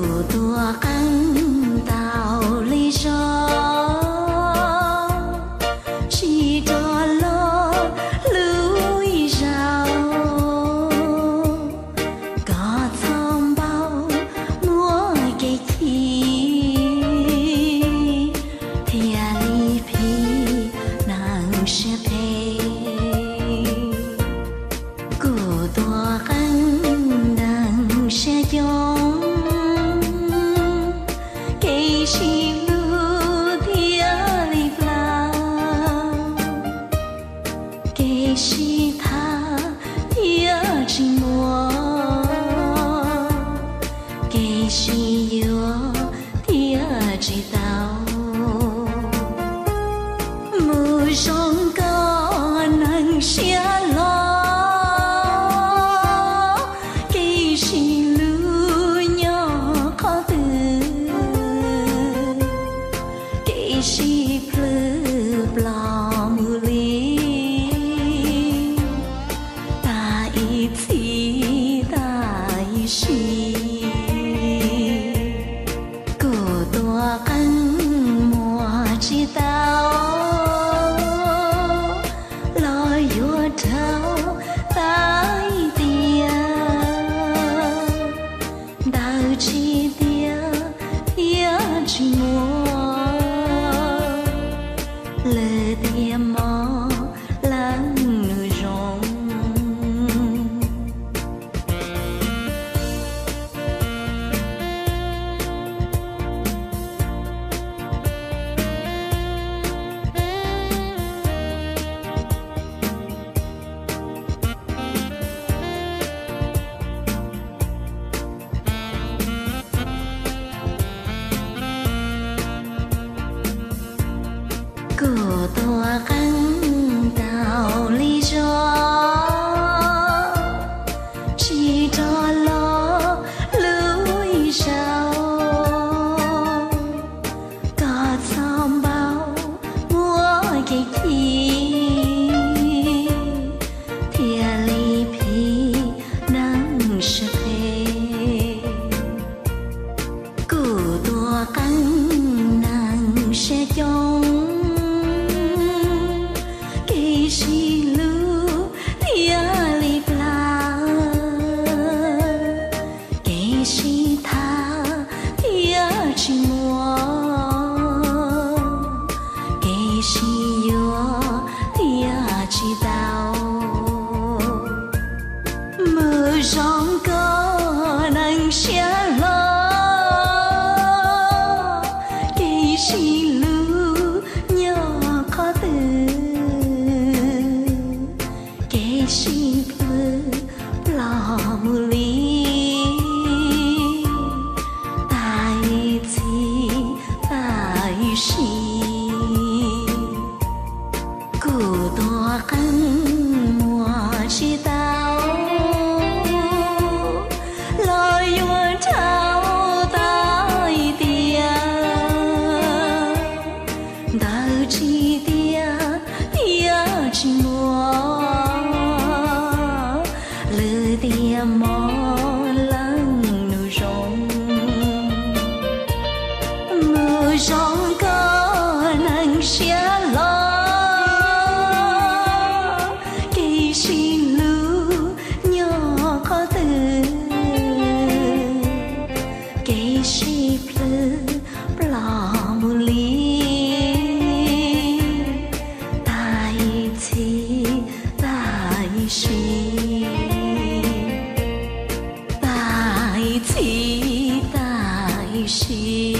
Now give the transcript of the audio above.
Kuv tuav qeej tau li zog, tsis rov los hlub ib zaug. Koj txhob npau muaj kev chim, thiaj li phim neeg siab phem. Kuv tuav qeej neeg siab coob, kev sib hlub thiaj li plaub. Kev sib tham thiaj tsis muaj, kev sib yuav thiaj tsis tau. Mus zoo koj neeg siab loj, kev sib hlub nyob qhov twg, kev sib plhws ploj mus li, tag ib txhis tag ib si. Kuv tuav qeej muag tsis tau, los yuav dhau tag tiag, ntawd tsis tiag thiaj tsis muaj, lwm tiam mob leej nus zoo. Kuv tuav qeej tau li zog, tsis rov los hlub ib zaug. Koj txhob npau muaj kev chim, thiaj li phim neeg siab phem. Kuv tuav qeej neeg siab coob, kev sib hlub thiaj li plaub. Kev sib tham thiaj tsis muaj, kev sib yuav thiaj tsis tau. Mus zoo koj neeg siab hlob, kev sib hlub nyob qhov twg, kev sib plhws ploj mus li, tag ib txhis tag ib si. Kuv tuav qeej muag tsis tau, los yuav dhau tag tiag, ntawd tsis tiag thiaj tsis muaj, lwm tiam mob leej nus zoo. Mus zoo koj neeg siab hlob, kev sib hlub nyob qhov twg, kev sib plhws ploj mus li, tag ib txhis tag ib si, tag ib txhis tag ib si.